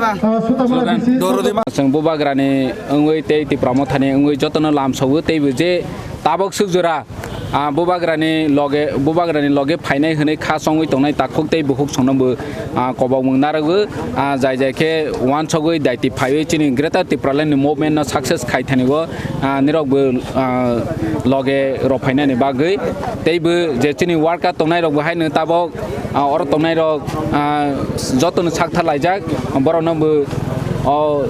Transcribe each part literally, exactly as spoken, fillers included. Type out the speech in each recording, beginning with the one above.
Slogan, Doro Dima. Chwng Bubagrani wngwi tei Tipra Mothani wngwi jotono lamsogo, teibo je tabok suk jora, ah, Bubagrani loge, Bubagrani loge phainai hwnwi kha chongwi tongnai takhuk tei bukhuk songno bo, ah, kobokmung narwgo, ah, jai jai khe uansugwi daiti phaiwi chini Greater Tipraland ni movement no success khai thani bo, ah, nirok bo, ah, loge rw phainani bagwi teibo je chini worker tongnai rok bo haino tabok ah, oro tongnai rok, ah, jotono sakthar laijak, borokno bo, o,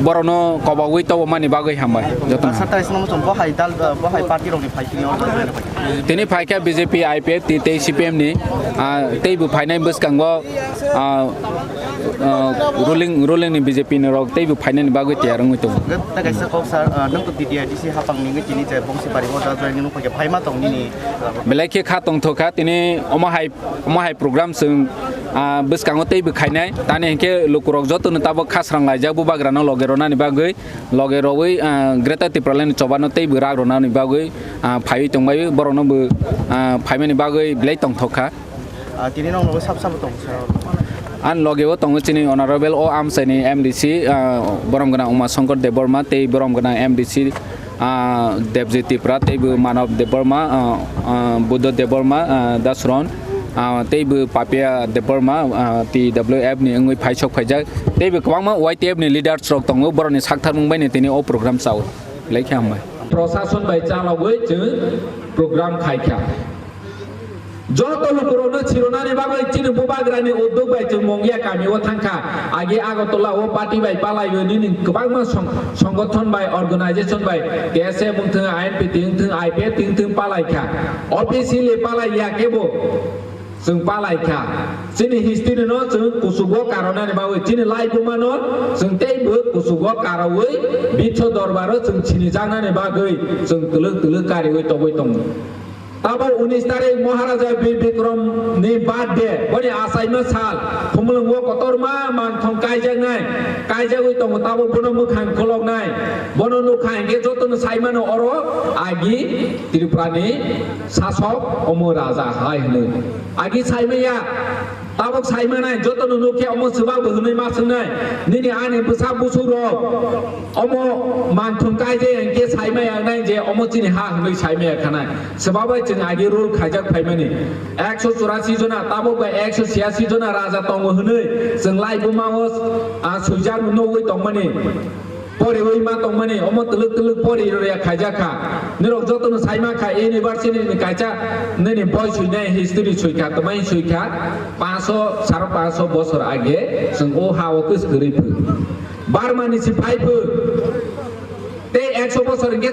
borokno kobogwi tobomani bagwi hambai jotono. Asa tais nomo chwng bo hai dal, bo hai party rokni phai tini order rwna phai. Tini phaikha B J P, I P F T tei C P M ni, ah, tei bo phainai bwskango, ah, ah, ruling, ruling ni B J P ni rok tei bo phainani bagwi tiyar wngwi tongo. Tei kaisa kok sir, ah, nwng to T T I D C hapang ni wngwi tini je bongsi bari order rwna phai khe phaima tong nini, ah, belai khe kha tongthokha tini omo hai Omo hai program chwng, ah, bwskango teibo khainai. Tani hinkhe lukurok jotono tabok khasrang laijak Bubagrano loge rwnani bagwi, loge rwwi, ah, Greater Tipraland ni chobano teibo rak rwnani bagwi, ah, phaiwi tongbai borokno bo, ah, phaimani bagwi belai tongthok kha. Ah, tini nokno sab sabo tong sir. Ani loge o tongo chini Honorable o amchaini M D C, ah, borom gwnang Uma Shankar Debbarma tei borom gwnang M D C, ah, Debjit Tripura, teibo Manav Debbarma, ah, ah, Buddha Debbarma, ah, Dasron, ah, teibo Papia Debbarma, ah, T W F ni wngwi phaisok phaijak, teibo kwbangma Y T F ni leaders rok tongo, borokni saktharmung bai ni tini o program chao. Belai khe hambai. Prosason bai chalogwi chwng program khaikha. Joto lukurokno sironani bagwi chini Bubagrani uddog bai chwng Mongia kamio thangkha. Agi Agartala o party bai palaiwi nini kwbangma song-, songothon bai, organization bai, T S F wngthwng, I N P T wngthwng, I P F T wngthwng palaikha. Officially palaiya kebo chwng palaikha. Chini history no chwng kuchugo karonani bagwi, chini laibuma no chwng teibo kuchugo karwi Bitho Dorbaro chwng sinijaknani bagwi chwng twlwk twlwk kariwi tongwi tongo. Tabo unis tarik Maharaja Bir Bikram ni birthday, boni achaima sal, Khumulwngo kotorma manthong kaijaknai, kaijakwi tongo, tabo bono mwkhang kholoknai, bono nukha hinkhe jotono saimano oro agi Tripura ni sasok omo raja hai hwnwi. Agi saimaya, tabok saimanai, jotono nukhe omo swbakbo hwnwi ma swngnai, nini ani bwsa busukrok omo manthung kaijak hinkhe saimaya nai je omo chini ha hwnwi saimaya khanai. Swbabai chwng agi rule khaijak phaimani. Ekso churasi jona, tabok bai ekso chiyasi jona raja tongo hwnwi chwng laibuma o, ah, swijak nugwi tongmani. Poriwi ma tongmani, omo twlwk twlwk pori rwya khaijak kha. Nirok jotono saima kha, university ni kaisa nini boi suinai history suikha, twmai suikha, panso, saro panso bosor age chwng o ha o kwswk kwrwi phu. Barma ni si phai phu. Tei ekso bosor hinkhe